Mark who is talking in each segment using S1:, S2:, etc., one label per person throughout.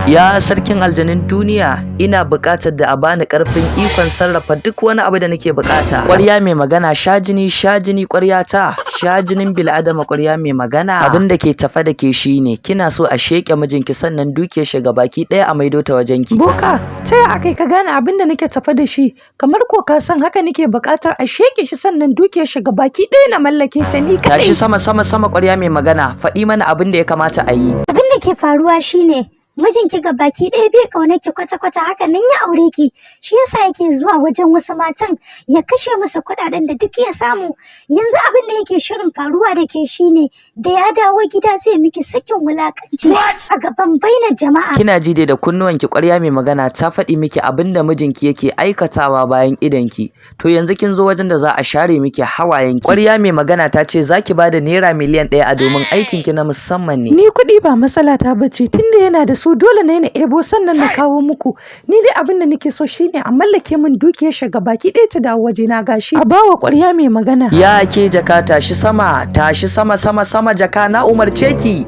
S1: Ya sarkin aljanun duniya, ina buƙatar da a bani ƙarfin ikon sarrafa duk wani abu da nake buƙata. Ƙwarya mai magana, sha jini, sha jini ƙwarya ta, sha jinin bil'adama ƙwarya mai magana. Abin da ke tafe da ke shine, kina so a sheƙe mijinki sannan dukiyar shi baki ɗaya a maido ta wajenki.
S2: Boka, ta ya akai ka gane abin da nake tafe da shi? Kamar ko ka san haka nake buƙatar a sheƙe shi sannan dukiyar shi baki ɗaya na mallake ta ni kaɗai.
S1: Tashi sama sama sama ƙwarya mai magana, faɗi mana abin da ya kamata a yi.
S3: Abin da ke faruwa shine mijinki ga baki ɗaya bai ƙaunar ki kwata-kwata, haka nan ya aure ki, shi yasa yake zuwa wajen wasu matan ya kashe musu kuɗaɗen da duk ya samu. Yanzu abin da yake shirin faruwa da ke shine da ya dawo gida zai miki sakin wulakanci a gaban bainar jama'a.
S1: Kina ji dai da kunnuwanki ƙwarya mai magana ta faɗi miki abin da mijinki yake aikatawa bayan idonki. To yanzu kin zo wajen da za a share miki hawayenki. Ƙwarya mai magana ta ce za ki ba da ₦1 miliyan a domin aikinki na musamman ne.
S2: Ni kuɗi ba matsala ta bace, tunda yana da su dole ne na ebo sannan na kawo muku. Ni dai abin da nake so shine a mallake min dukiyar shi baki ɗaya ta dawo wajena. Gashi a bawa ƙwarya mai magana.
S1: Ya ke jaka, tashi sama, tashi sama sama sama jaka, na umarce ki.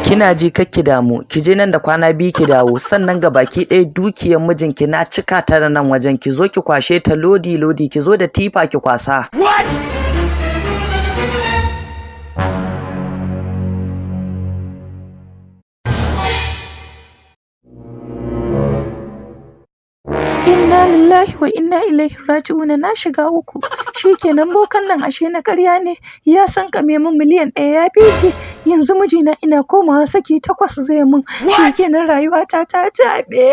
S1: Kina ji, kakki damu, ki je nan da kwana 2 ki dawo, sannan ga baki ɗaya dukiyar mijinki na cika ta da nan wajen, ki zo ki kwashe ta lodi lodi, ki zo da tifa ki kwasa.
S2: Inna lillahi wa inna ilaihi raji'un, na shiga uku. Shikenan, bokan nan ashe na ƙarya ne, ya san kame min 1 miliyan ya fice. Yanzu mijina ina komawa saki 8 zai min. Shikenan, rayuwata ta taɓe.